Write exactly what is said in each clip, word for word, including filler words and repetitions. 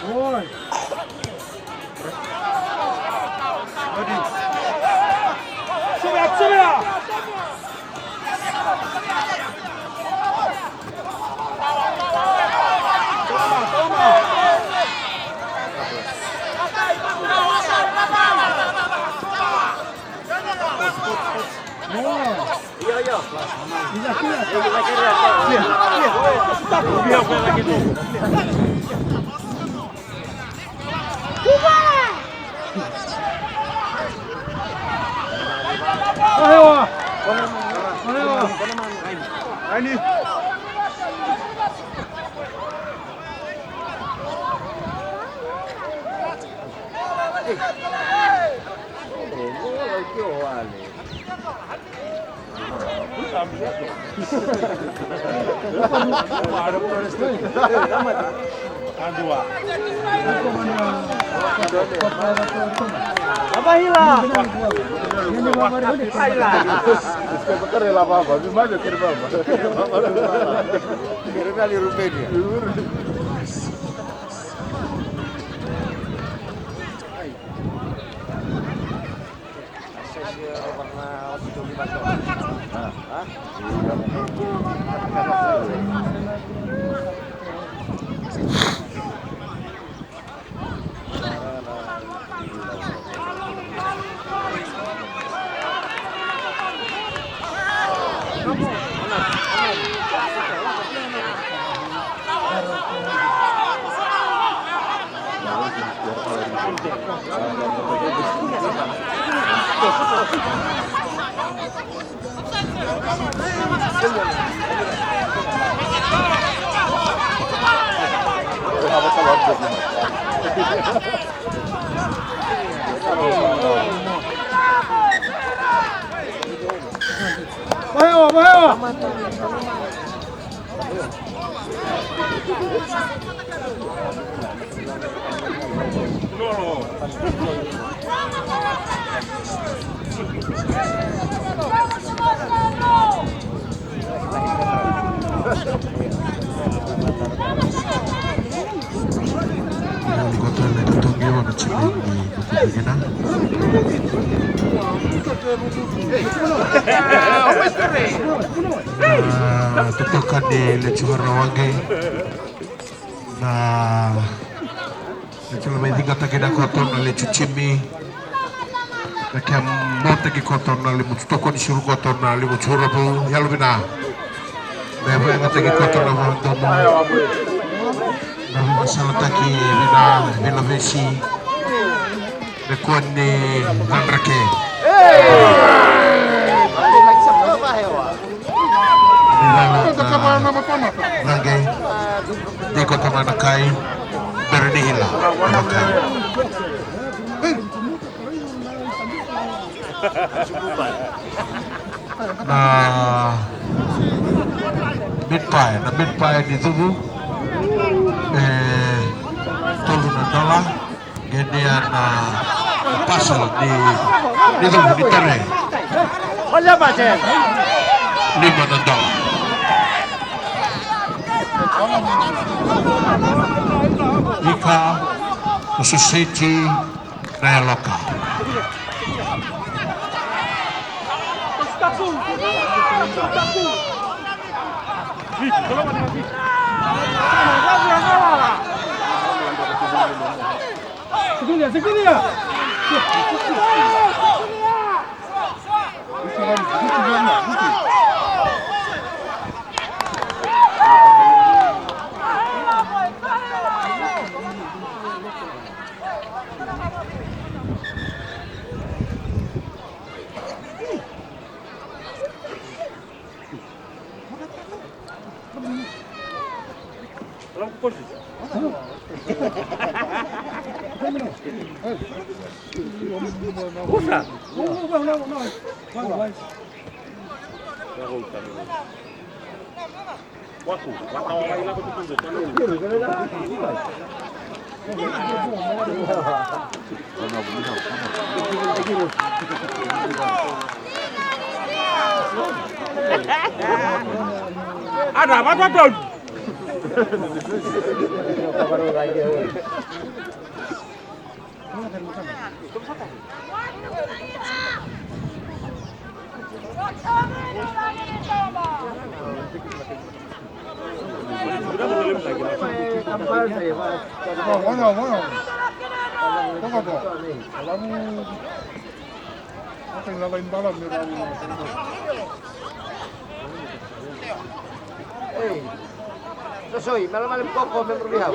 Oi. Sumia, sumia. Toma, toma. Oi. Ni koto na itutu ni o na timi ni Kukuvikina. Na totoka ni Lechu Varawaqi. Na Lechu Lavai ciqataki na koto na Lechu timi. Na kea motaki koto na Limutu Tokoni Suru koto na Limutu Suru Ravu. Yalo vina. Me vakayagataki koto na vakadomo. Na vakasalataki vina Vilavesi. Me kua ni cadrake. Ni cala na caqe. Ni koto ga na kai. Bera ni hila na kai. Na mid pie, na mid pie ni cuvu e tolu na dola. Qai dua na parcel ni, ni cuvu ni tare. Lima na dola. Ika, na soseti, na yaloka. Ada, vata tolu. Ei, sosoi, malamala koko me rui hau.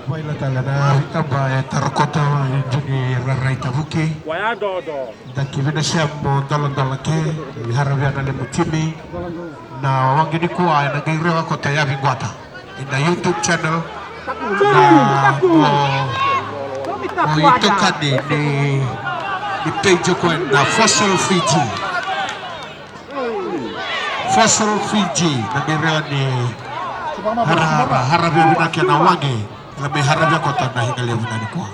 Vaila tale na itaba e Tarakota, e Juni Rarai Tavuki. Daki vinasea mo doladola ke, i haravia na levu timi. Na waqe nikua ena qai rewa koto yavi quata. Ena YouTube channel na mo, mo itokani ni, ni page ko ena Fossil Fiji. Fossil Fiji na qai rewa ni hara, hara, haravia vinaka na waqe. Na me haravia koto na higa levu na nikua.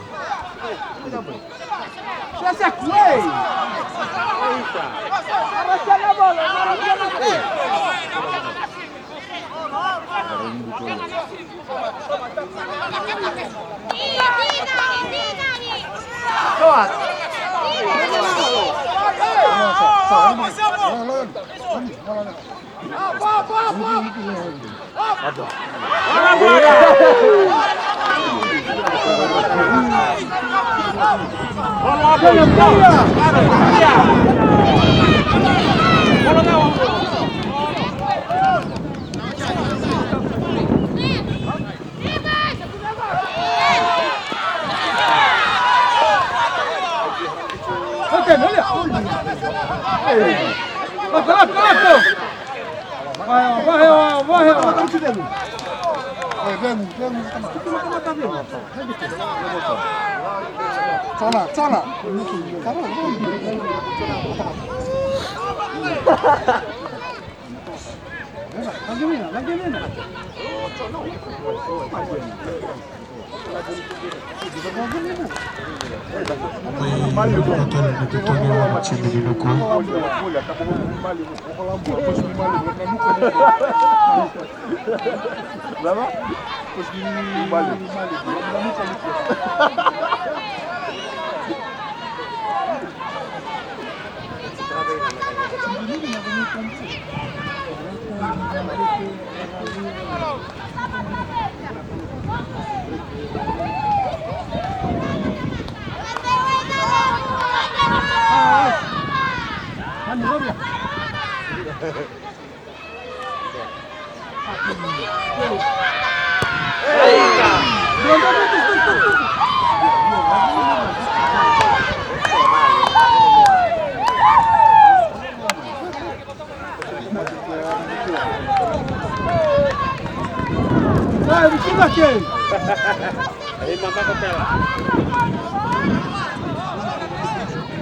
Ei, mama ko pela.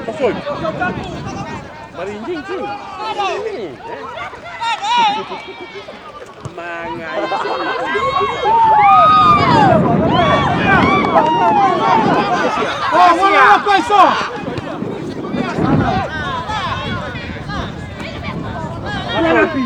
Ko foi? Mari jing jing. Mangai. Oh, wala na paiso. Wala na pi.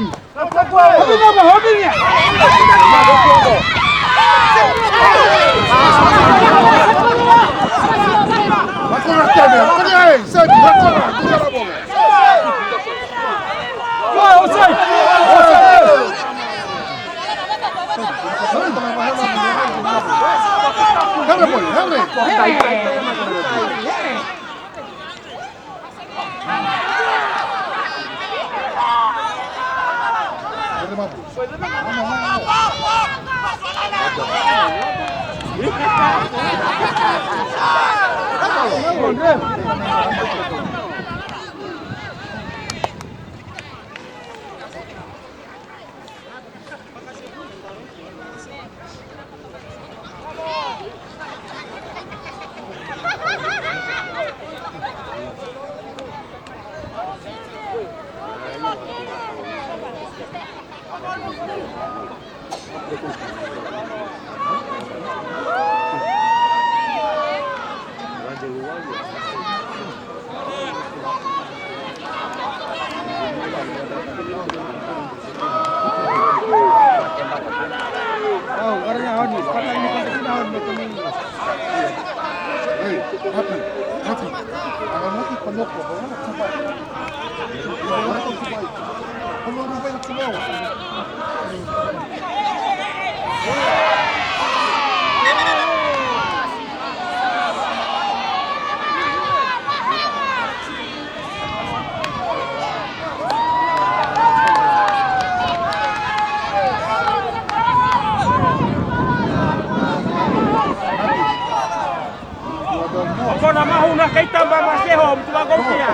Ko na mahu na kai taba ma se ho, mutu va ko kia.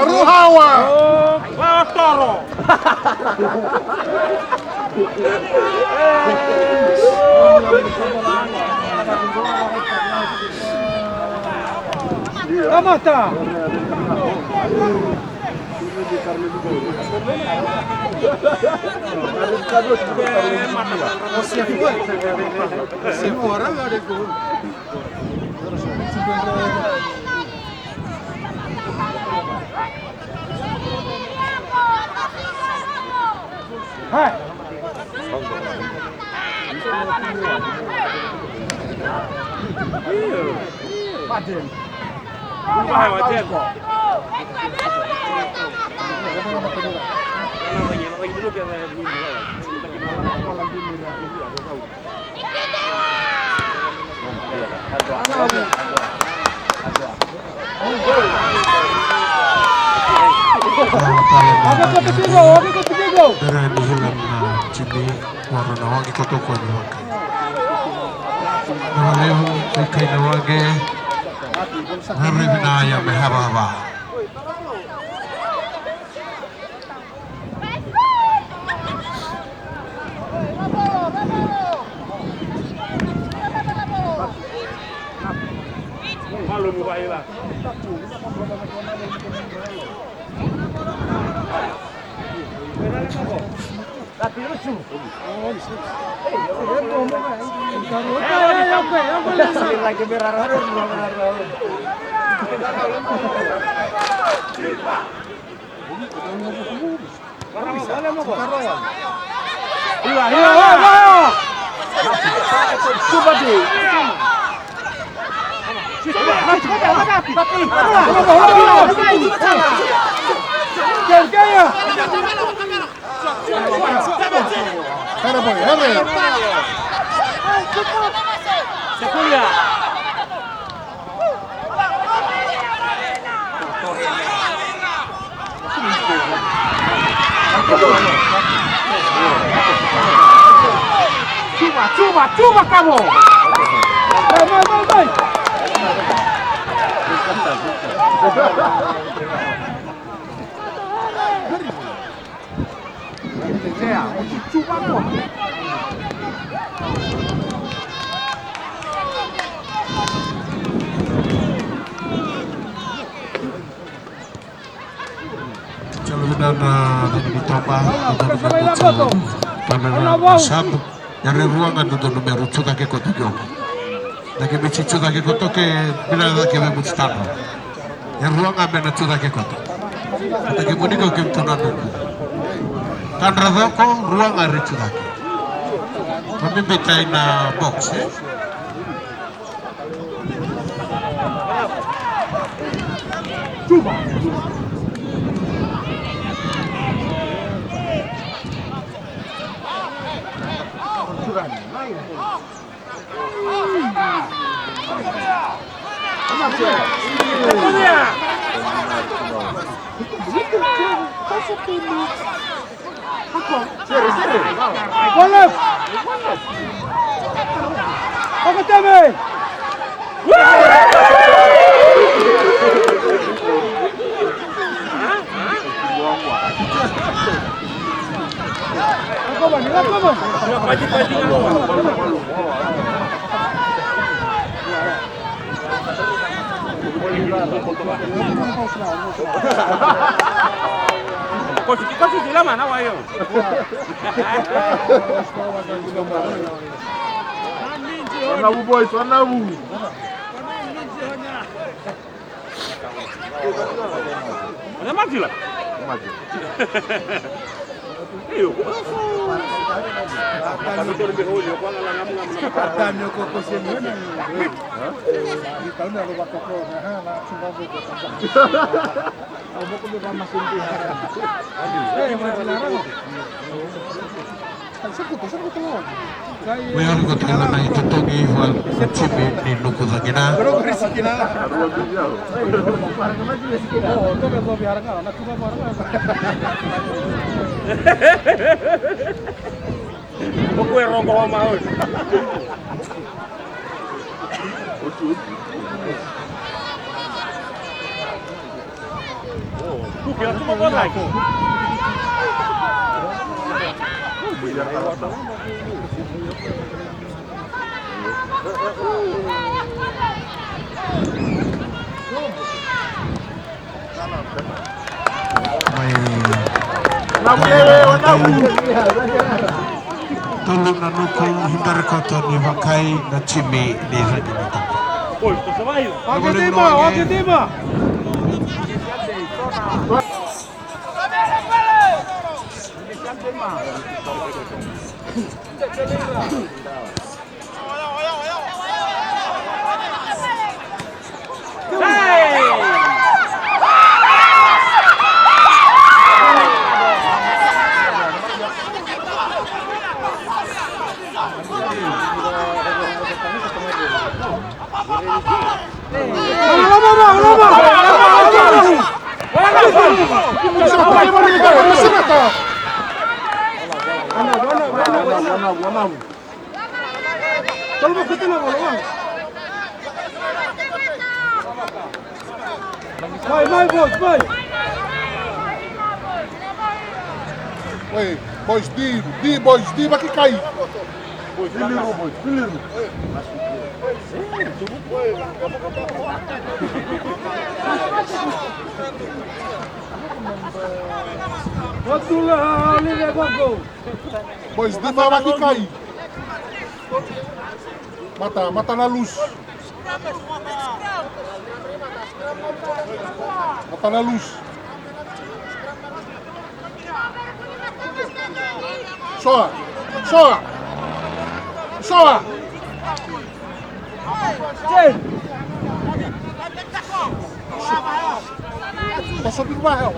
Ruhawa. Oh, va o toro. Kamata. Berani hilam na timi, wara na wagi koto ko ni waka. Na walevu kai kai na wage. Rere vina ya me hava hava. Chuva, chuva, chuva, kamo. Vai, vai, vai, vai. Talo vinaka na cagi ni toba, na dodonu me mutu, na dodonu me mutu sabu. Ia e rua ga dodonu me ra tu cake koto ki oqo. Na kemuni tu cake koto ke vinaka cake me mutu tadra. Ia e rua ga me na tu cake koto. Vata kemuni ko kemuni tu na nuku. Tadra coko, rua ga re tu cake. Ko mi bitai na box, e? One left. Waka teme. Kosi, kosi, sila mana wa yo. Wanavu boys, wanavu. Wanavu boys. Oi, ori ko tala na itotogi vua na timi ni Nuku Cagina. Mai. Tolu na Nuku, hidari koto ni vakai na timi ni Cagina. Waki dima, waki dima. Mai, mai, boys, mai. Oi, boys, di, di, boys, di, vaki kai. Boys, di liru, boys, di liru. Boys, di ma vaki kai. Mata, mata na lus. Mata na lus. Soa, soa, soa. Pasa di baixo.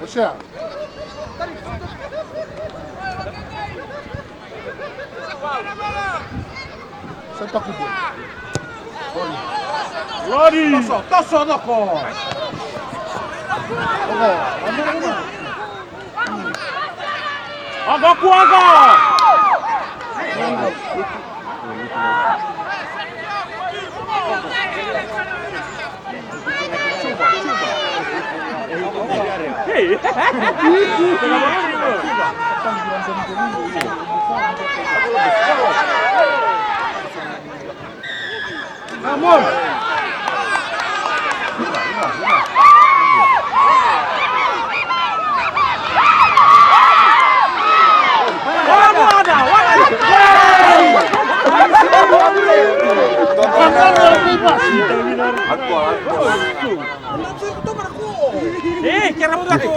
Osea. Sa takubo. Lodi. Toso, toso, toso. Oqo. Oqo kuaqa. Ei, kera muda ko.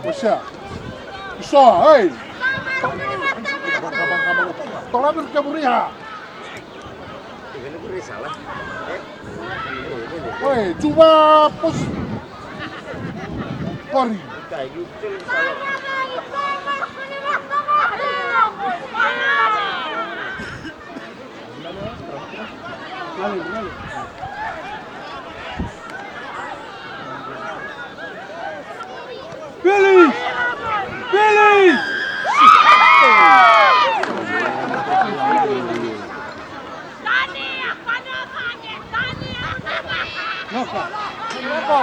Osea. Isoa, ei. Tola vei kemuri ha. Oi, cuva pos. Kori. Felix! Felix! Noka. Noka.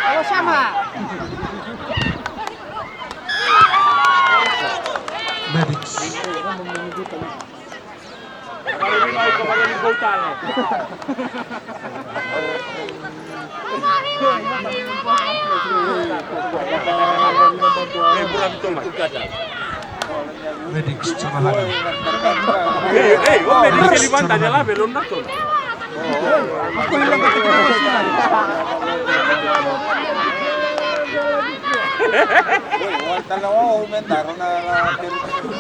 Alo sama. Medics. Medics, sama lagi. Ei, ei, o medics e levanta, dia la velo na tona.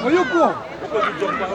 Oi, o ko. Oi, o ko.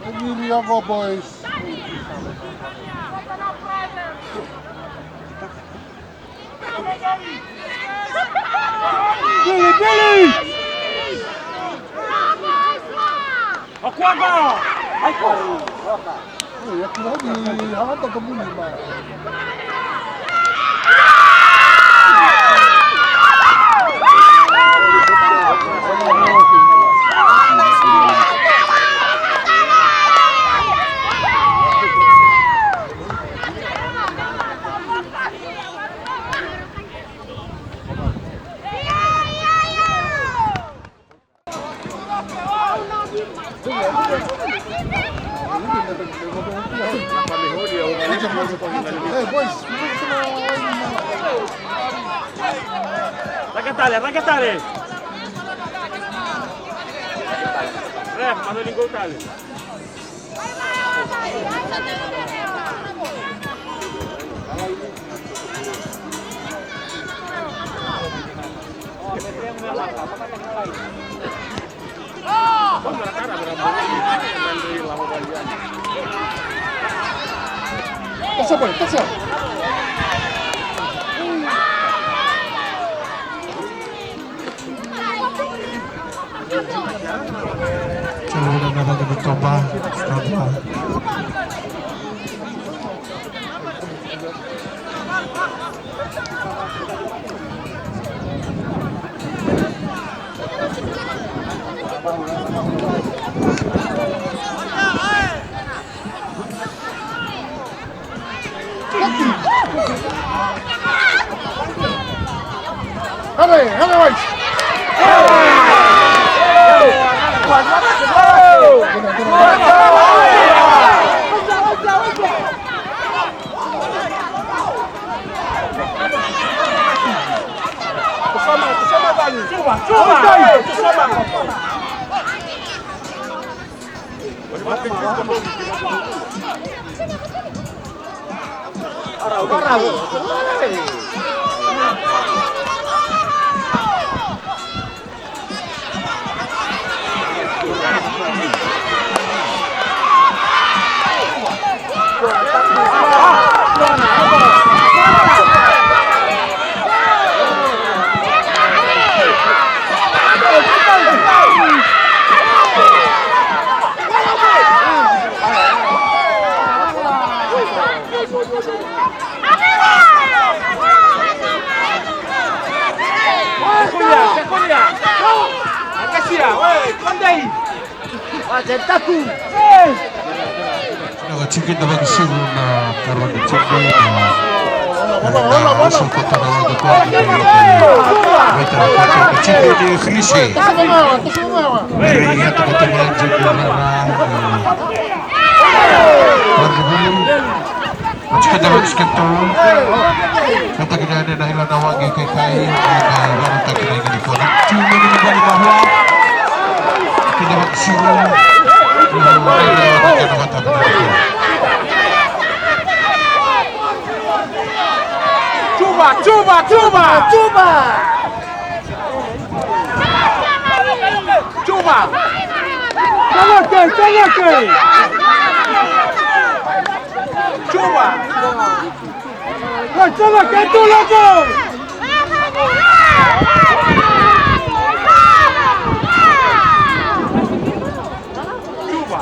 Emilio, go, boys. Billy, Billy! Akuaka! Aiko! Ei, e kila ni hagata ka muli mai. Raka tale, raka tale. Ref, mano ni gol tale. Pasa, boy, pasa. Na vaka ni toba, toba. Vinaka tiko na vakasuru na karua ni timi na, na, na, na, na, na, na, na, na, na, na, na, na, Oti keda vakasiketo. Kata kina ena ila na waqe kaikai ena ivakataki na iqini kona. Tiu na iqini kona na hua. Keda vakasiketo. Io, ena ivakataki na iqini kona. Chuva, chuva, chuva, chuva. Chuva. Cala ke, cala ke. Chuva. Cala ke, tu lako. Chuva.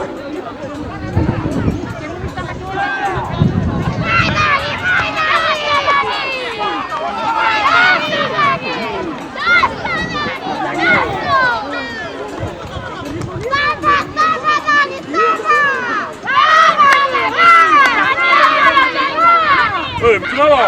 Ei, mtu nalo.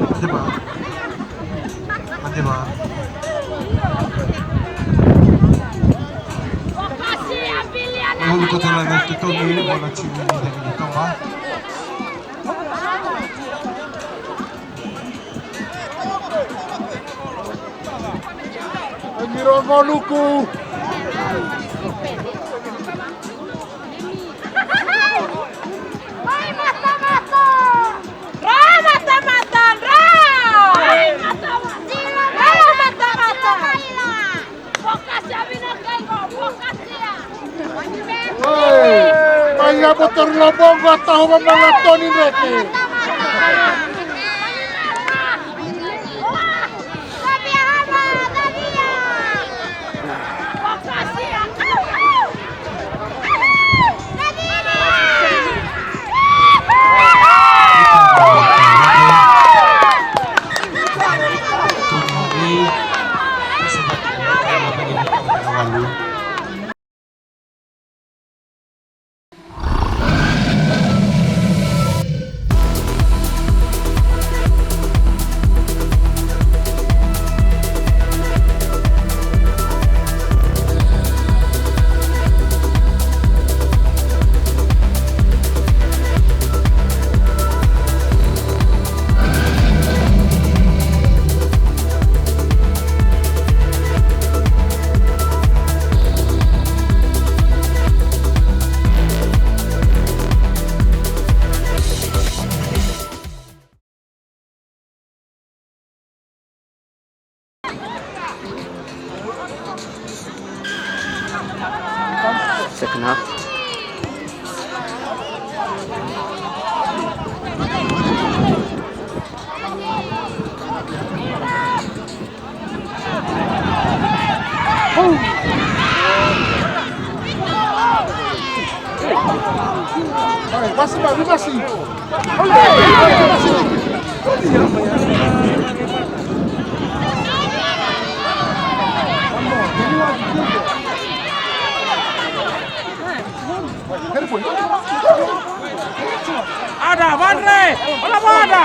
Madiba, madiba, madiba. Ulu koto la na totogi, wana timi ni Dagi ni Toba. Emiro Gonuku. Toro na bogo a taho vamala toni drete. Second half. Ada, Vandre! Ola vada!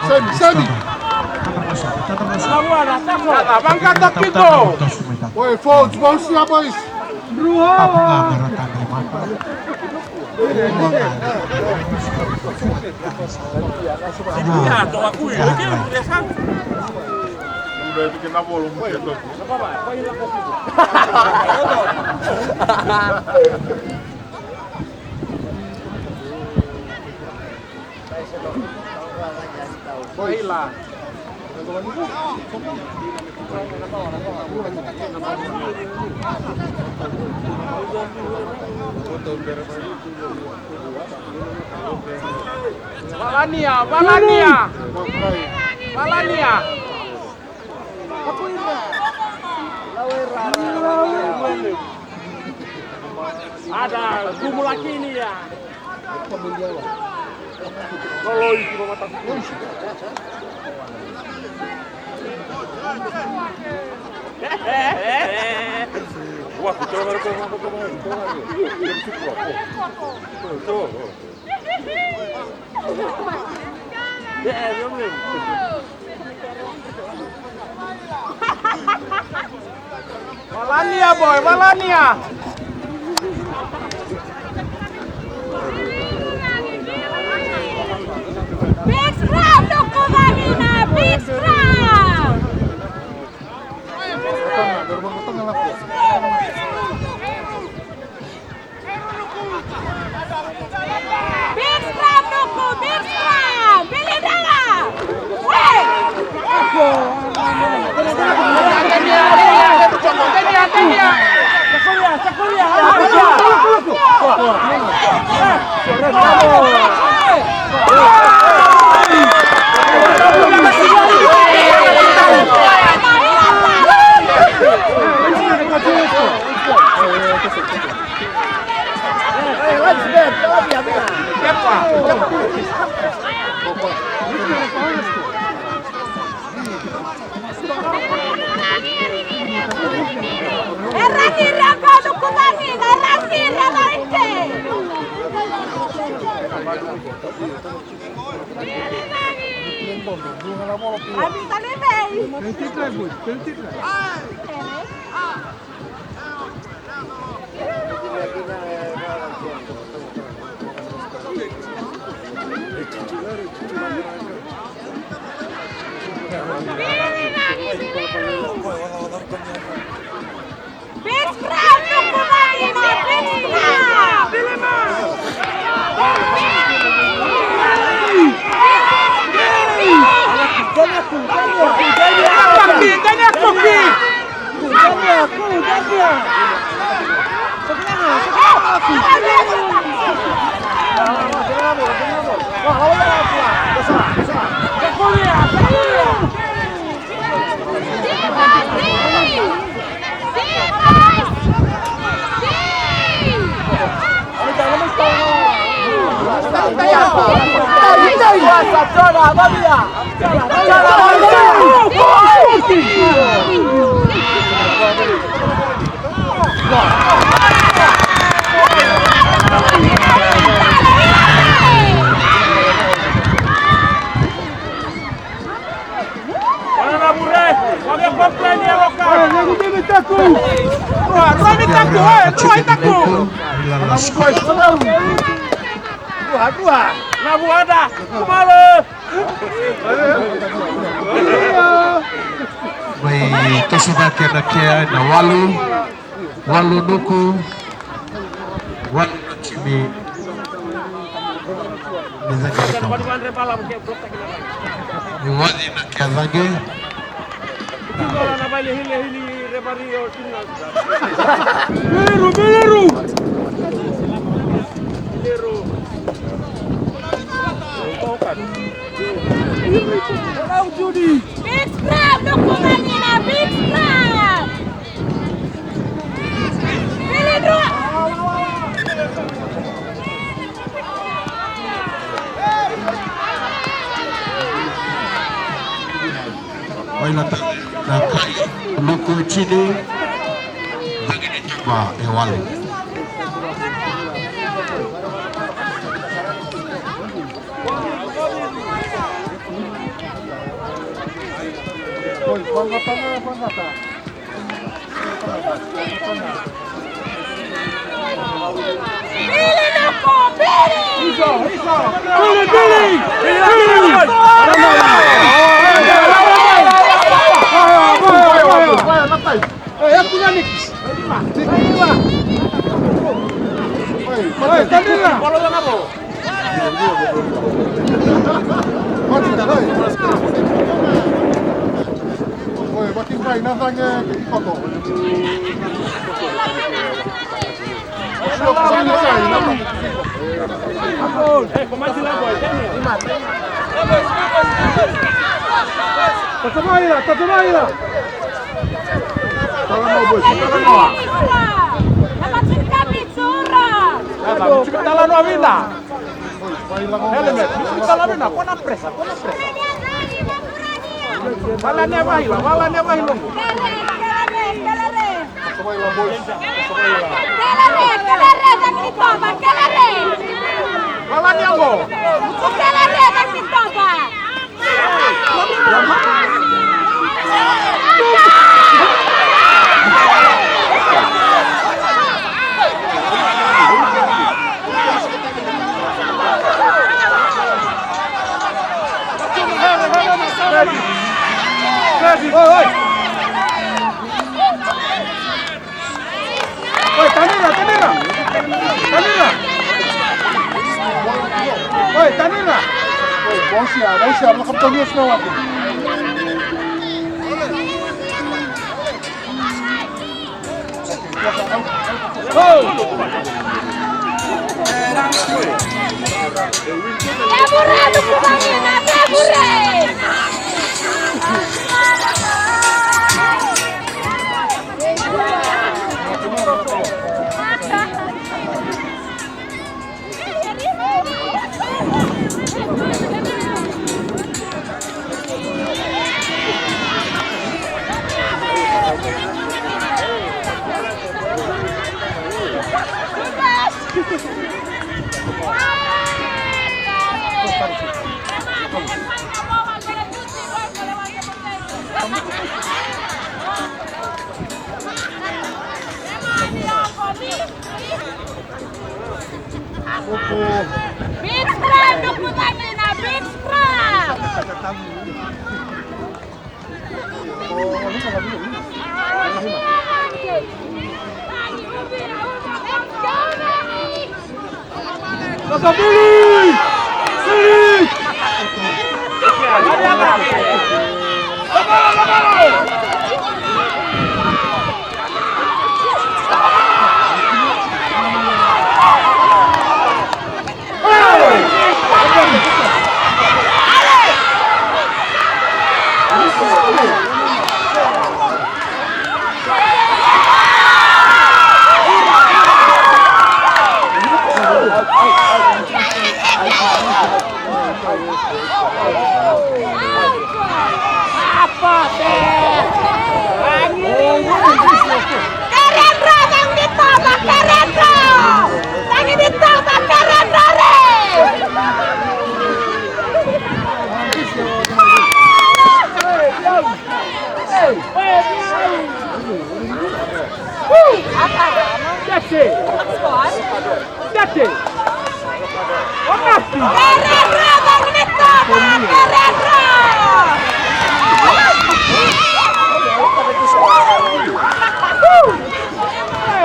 Semi, semi. Vaqata kiko. Oi, fo, fo, sia, boys. Papu ga me ra tana i mata. Valania, Valania. Valania. Ada gumulakini ya. Valania boy, Valania. Big scrum, Nuku Vahina, big scrum. Big scrum, Nuku, big scrum. Bilidala. Hey. Big scrum, Nuku Vahina, big scrum! Mai toso cake na kea na walu. Walu Nuku, walu na timi ni cake ni kau. Ni waci na kea cake. Beleru, beleru. Big scrum, Nuku Vahina, big scrum. Waila tale na kai, Nuku e tini, cake ni taba e walu. Tata mai la, tata mai la. Talanoa vinaka. Helmet, talanoa vinaka, ko na pressure, ko na pressure. Vala ne vaila, vala ne vaila. Vala ne vo. Oi, tanira, tanira. Tanira. Oi, tanira. Oi, bausia, bausia, na kapitania sina watu. Big scrum, Nukutamina, big scrum.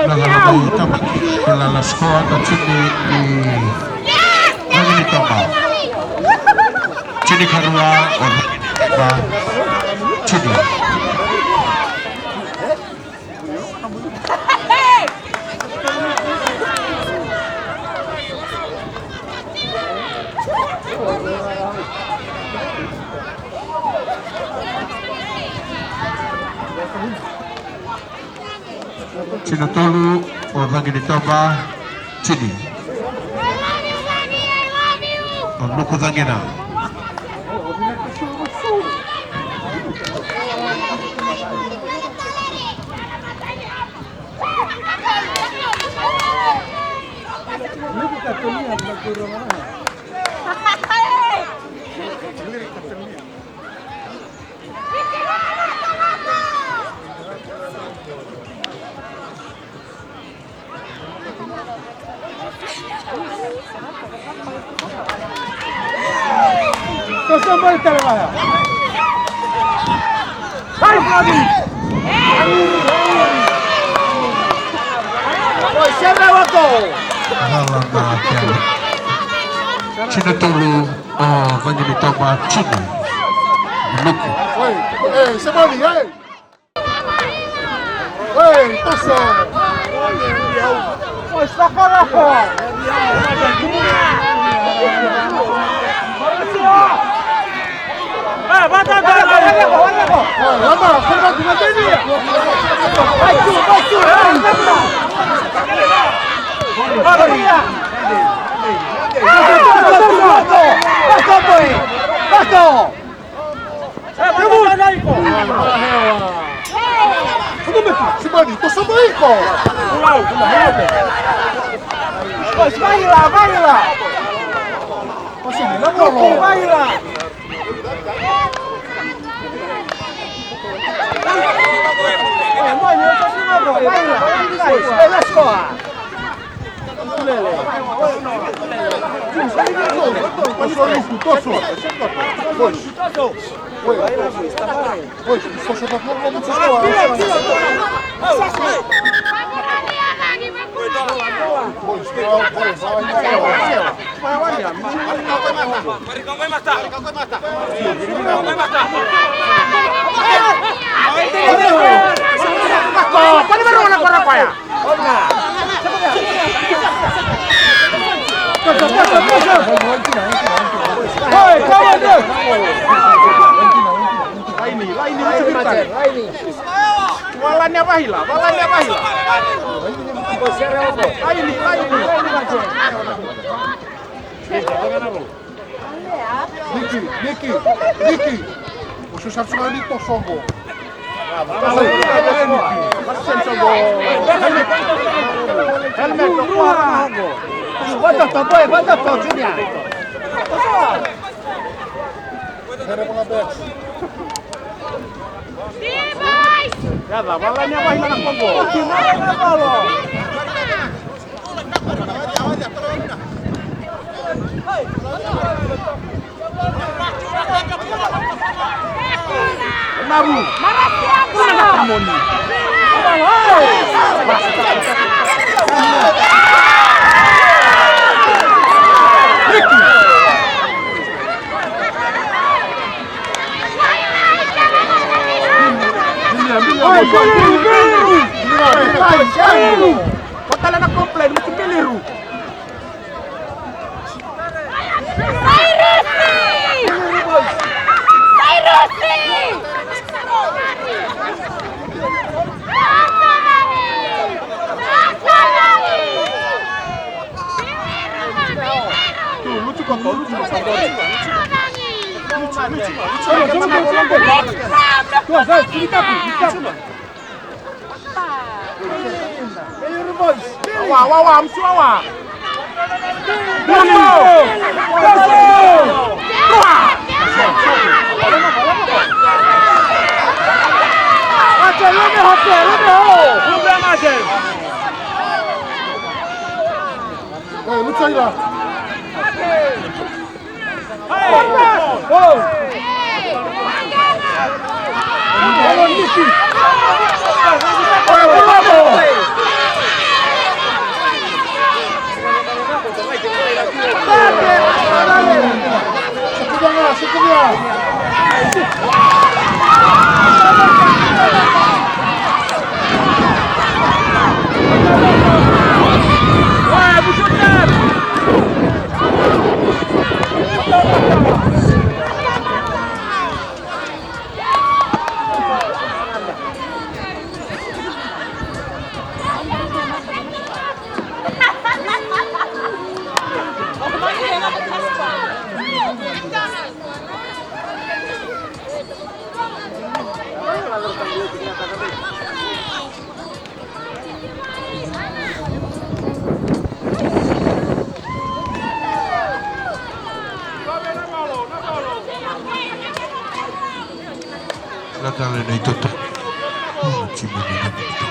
Na gauna mai tamaki, e lala sikoa na timi ni Vaginitomba. Tini karua, o Vaginitomba. Tini. Tini tolu, o Vaginitomba. Tini. O Nuku Cagina. Toso mai tale vaya. Hai, Flavi. Oi, sere wako. Ala na kena. Jina tolu, o, vagi ni tauba jina. Luku. Oi, e, Semoni, e. Oi, toso. Oi, sakalaka. Simoni, toso mai iko. Vai la, vai la. Vai la. Let's go. Laini, laini, laini. Valani a vaila, valani a vaila. Laini, laini. Niki, Niki, Niki. O sa sara ni toso qo. Helmet, helmet. Vata toka, vata toka, Junior. Yaca, valani a vaila na koqo. Navu. Moni. Oi, Biliru, Biliru. Oi, Biliru. Kotala na complain, mutu Biliru. Sairusi! Sairusi! Wawa, wawa, mtu wawa. Hey, luta ila. Na tale na itoto. Timi ni na itoto.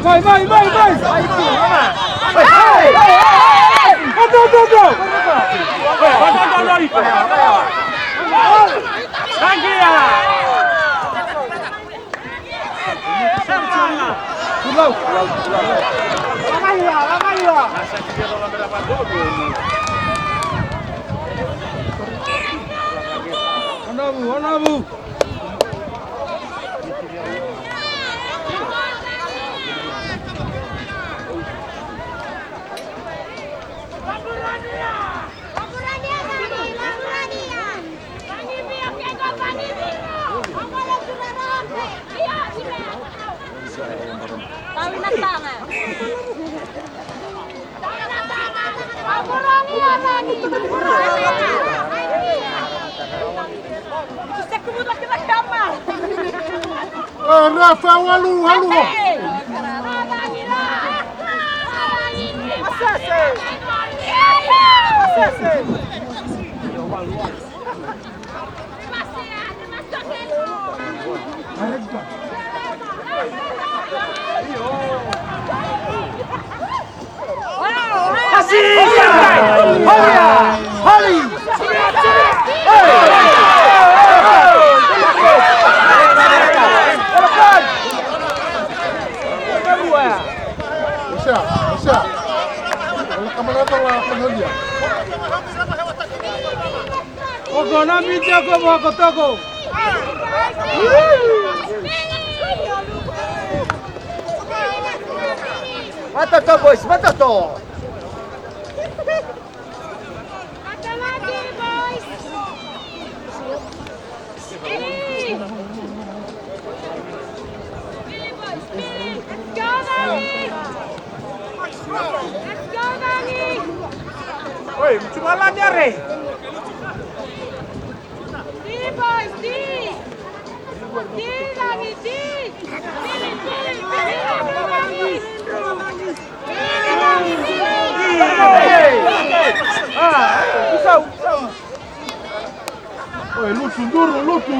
Vai, vai, vai, vai! Vai, vai, vai, vai! Anda, anda, anda! Tranquila! Anavu, anavu! E, refa, walu, walu. Oko na miti ako mo ako toko. Matoto, boys, matoto. Matoto, boys. Speed. Speed, boys, speed. Let's go, Dani. Let's go, Dani. Oi, mutu malani are. Di, boys, di. Di, Dani, di. Di, di, di, di, Dani. Di, Dani, di. Ah, usau, usau. Oi, lutu, duru, lutu.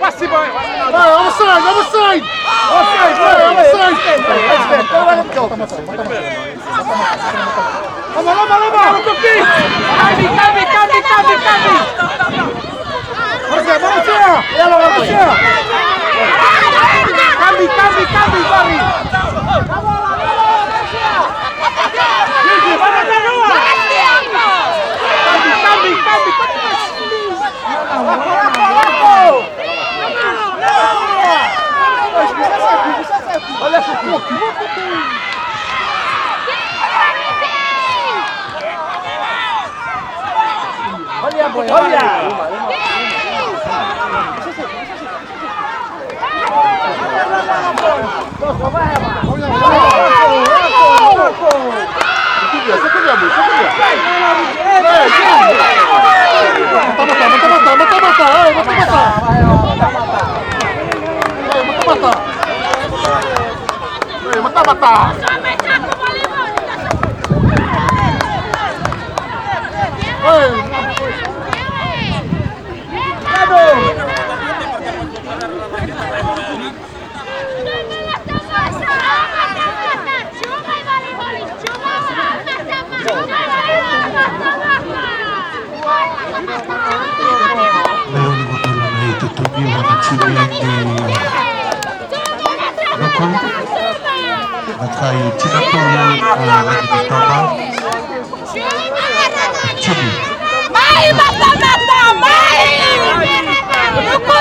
Pasi, boy. Hey, offside, offside. Offside, hey, offside. Loma, loma, loma. Kambi, kambi, kambi, kambi, kambi. Vamos, vamos, vamos. Kambi, kambi, kambi, kambi. Kambi, kambi, kambi, kambi. Mata, mata, mata, mata, mata, eh, mata, mata. Eh, mata, mata. Eh, mata, mata. Eh, Ni vaka timi ni Nuku, na kai tinatolu, a, na Manitoba. Timi. Mai, matamata, mai! Nuku!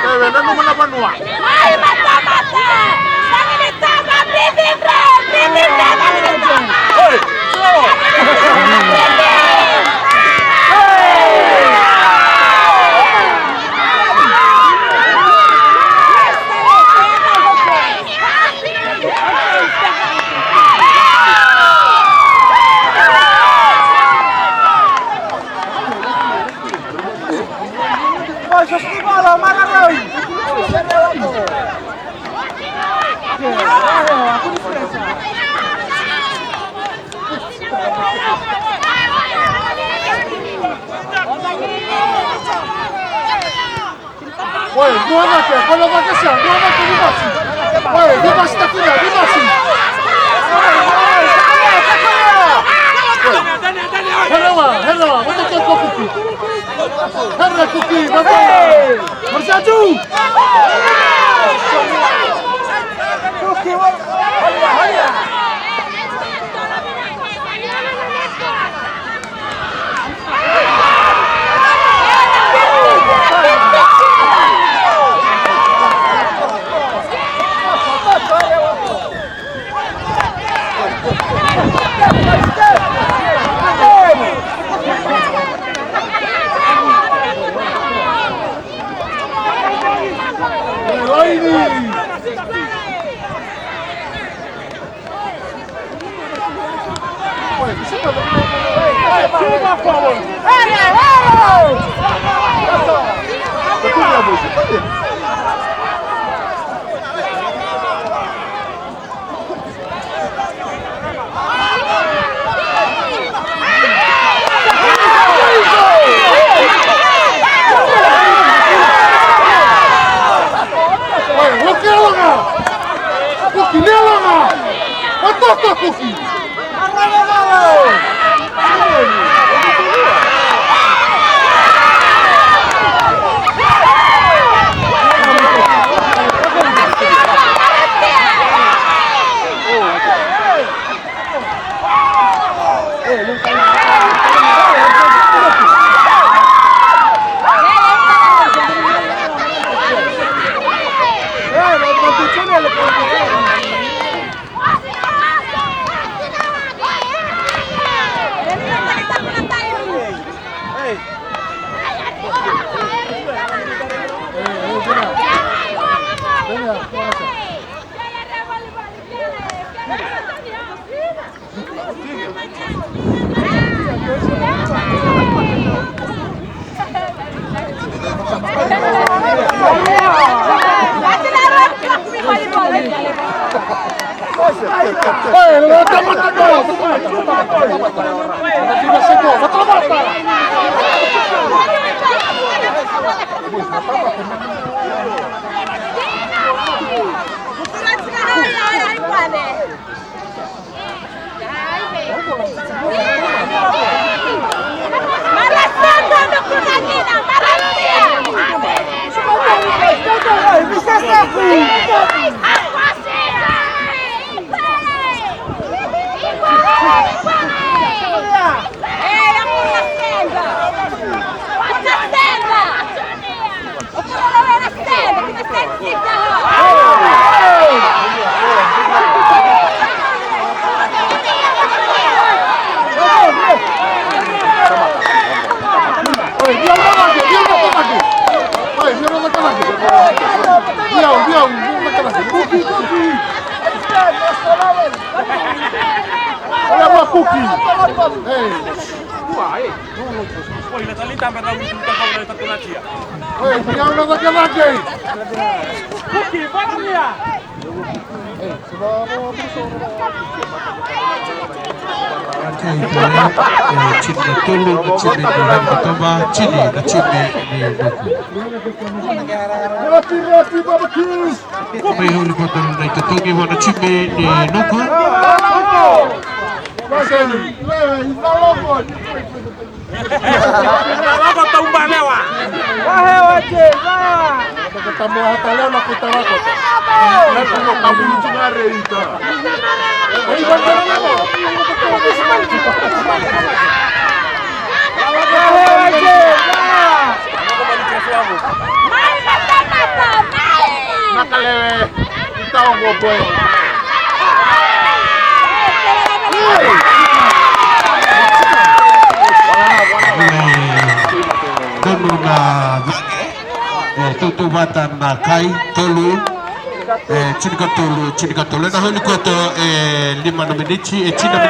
Ewe, nanuma na vanua. Mai, matamata! Sega ni tama, bibi bre, bibi bre, sega ni tama! Oi, so! Oi, dua na ke, dua na ke sa, dua na ke ni basi. Oi, ni basi ta kina, ni basi. Hera wa, hera wa, wata ke ko Kuki. Hera Kuki, na ko. Marsatu. Kuki wa. Oi, Kuki, yaloga! Kuki, yaloga! Kuki! Olha lá, Kuki. Ei. Oi, na tali tamba na utu ta kau na ta kuna tia. Oi, ni au na ta kena kei. Kuki, bora mia. Tini na tolu na timi ni Manitoba, tini na timi ni Nuku. Mai holi koto na itotogi vua na timi ni Nuku. Lako taubalewa. Wahe waje, va. Tabu hata leo na kutarako. Lako tabu ni tungare ita. Wahe waje, va. Makalewe. Itaogo boy. Donu na cake. E, tautauvata na kai, tolu, e, tinikatolu, tinikatolu. Ena holi koto, e, lima na miniti, e, tina